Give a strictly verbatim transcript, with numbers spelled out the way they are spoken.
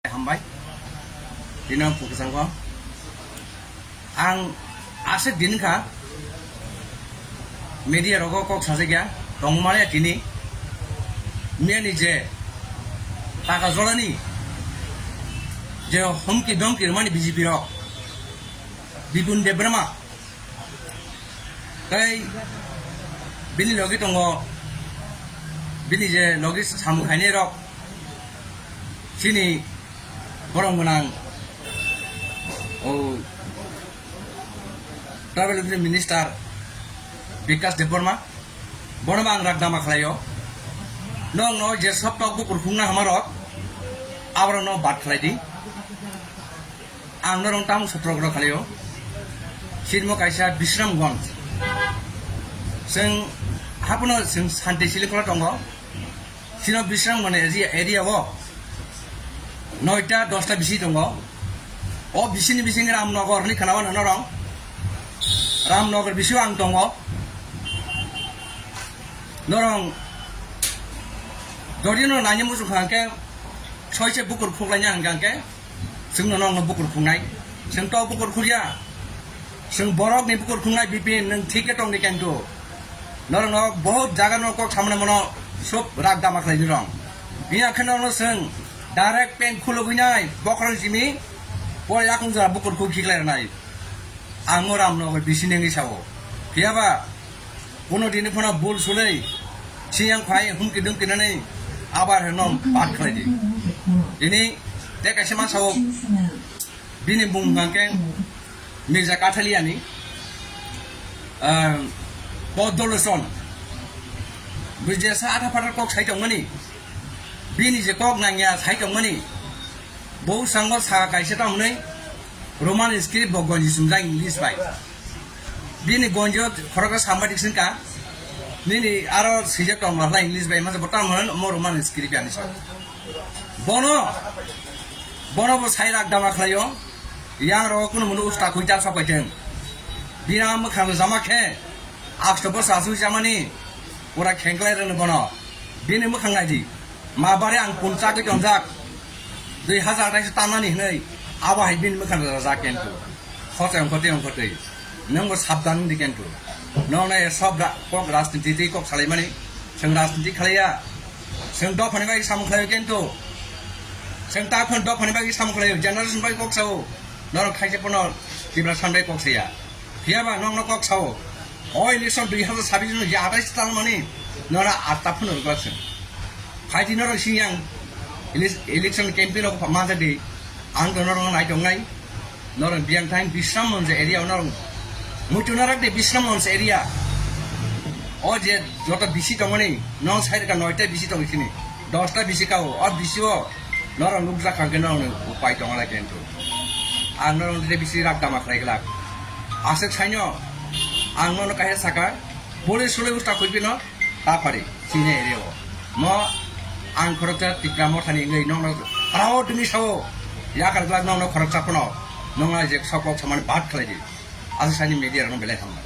Hambai. Tini ang phukuchangkho. Ang aswk din kha media rogo kok sajakya tongmani tini. Miyani je taka jolani je humki domki rwmani B J P rok, Bipin Debbarma, tei bini logi tongo, bini je logi samung khainai rok, chini borok gwnang, o, Tribal Welfare Minister Bikash Debbarma, bono bo ang rak dama khlaio. Nokno je soptok bukur khungna hamarok, aborokno bad khlai di. Ang norok tamo sotro khlaio. Sirmo kaisa Bisramganj. Chwng hapono chwng santi silikolo tongo. Sino Bisramganj area, area o noita dosta bisi tongo. O bisini bising Ramnagar ni khana norok. Ramnagar bisio ang tongo. Norok jodi no nanya muchung kha hwnkhe soise bukur khuklaina hwnkha hwnkhe. Chwngno nokno bukur khungnai. Chwng to bukur khulya. Chwng borokni bukur khungnai Bipin, nwng thik khe tongdi kintu. Norokno bahut jaga no kok samani mano sob rak dama khlaidi rong. Biya khe norokno chwng direct peng khulugwi nai, bokhorok simi, pore yakung jora bukur khuk khiklai rwnai. Ang o Ramnagar bisini wngwi sao. Phiyaba, kuno dini phano bul sulai, siyang phai humki dumki nani abar heno bad khlai di. Ini te kaisa ma sao, bini bung hwnkha khe Mirza Kathaliani, ah, Podoloson. Bui jesa atha phatar kok sai tongmani, bini je kok nangya sai tongmani, bo sango sa kaisa tongmani, Roman script bo gonji sumjak English bai. Bini gonjo khoroksa sambadik singka. Nini aro sijak tong mahla English bai masa botam hon mo Roman script ani sa. Bono, bono bo sai rak dama khlaio. Yang ro kuno munu usta kuita sa paiteng. Bina mukha jama khe. Aksto bo sasu jamani. Pura khengklai rwno bono. Bini mukhang naidi. Ma bare ang punchak tongjak. Dui hazar taisa tanani hinui. Abo hai bini mukhang rajak kentu. Khote ongkhote ongkhote. Nungbo sabdan di kentu. Nong na sob ra-, kok rajniti tei kok salaimani. Seng rajniti khalaiya. Seng dophani bai samung khlaio kentu. Seng takhon dophani bai samung khlaio. Generation bai kok sao. Norok khaise pono Tipra San bai kok saya. Phiyaba nokno kok sao. O election dui hazar sabbish no je atai tal mani nora atta phun rwgwlak se. Phaidi norok siyang ele-, election campaign rok manja di. Ang to norok nai tongnai. Norok biyang time Bisramganj area o norok muitu narak de Bisramganj area. O je joto bisi tongmani non sai ka noita bisi tong sini. Dosta bisi ka o. O bisi o Norok nukjak kha khe norokni upai tongo lai khe hintu. Ang norokni tei bisi rak dama khlai glak. Aswk saino ang nono kaisa saka, police sulai usta khuipino ta phari chini area o. Mo ang khoroksa Tipra Mothani wngwi nokno rao tini sao yakar glak nokno khoroksa phano nokno je sok kok samani bad khlai di. Aswk saini media rokno belai hambai.